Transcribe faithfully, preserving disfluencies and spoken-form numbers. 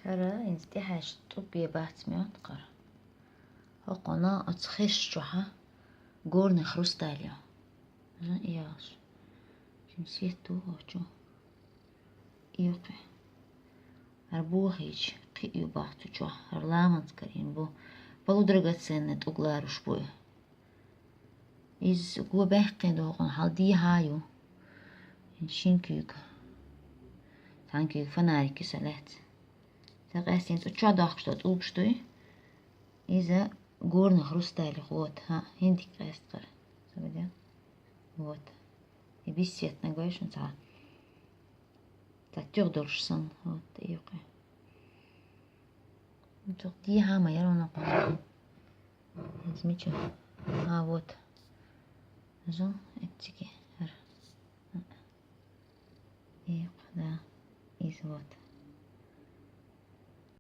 ХӀара, инза тӀехьаьш тӀуб бе бац моттакхара. ХӀокхунна оцу хеш чохьа горный хрусталь ю. Жа иялш. Шим сет ду хӀочу. Юкъе. ХӀара бохийча, кхиъ ю бах цу чохь, хӀара ламанца карийна бу. Полудрагоценный тӀуг ларуш бу и. Иза го баьккхина дохуна хьал дехьа ю. Шин куьйга. Цхьана куьйга фонарик ю сан лаьцна. Сан къаьстина цу чохь дохкуш долу тӀулгаш дуй. Иза горный хрусталь, вот, хӀа, хӀинца дика къаьстахара. Ца бедел? Вот. И бисетна гой шуна цхьа. Цхьа тюх долуш санна, вот, и юкъе. Цух дехьа ма яра вон кху. Иза мича? А, вот. Жо, эцциге, хӀара. И, да, иза вот.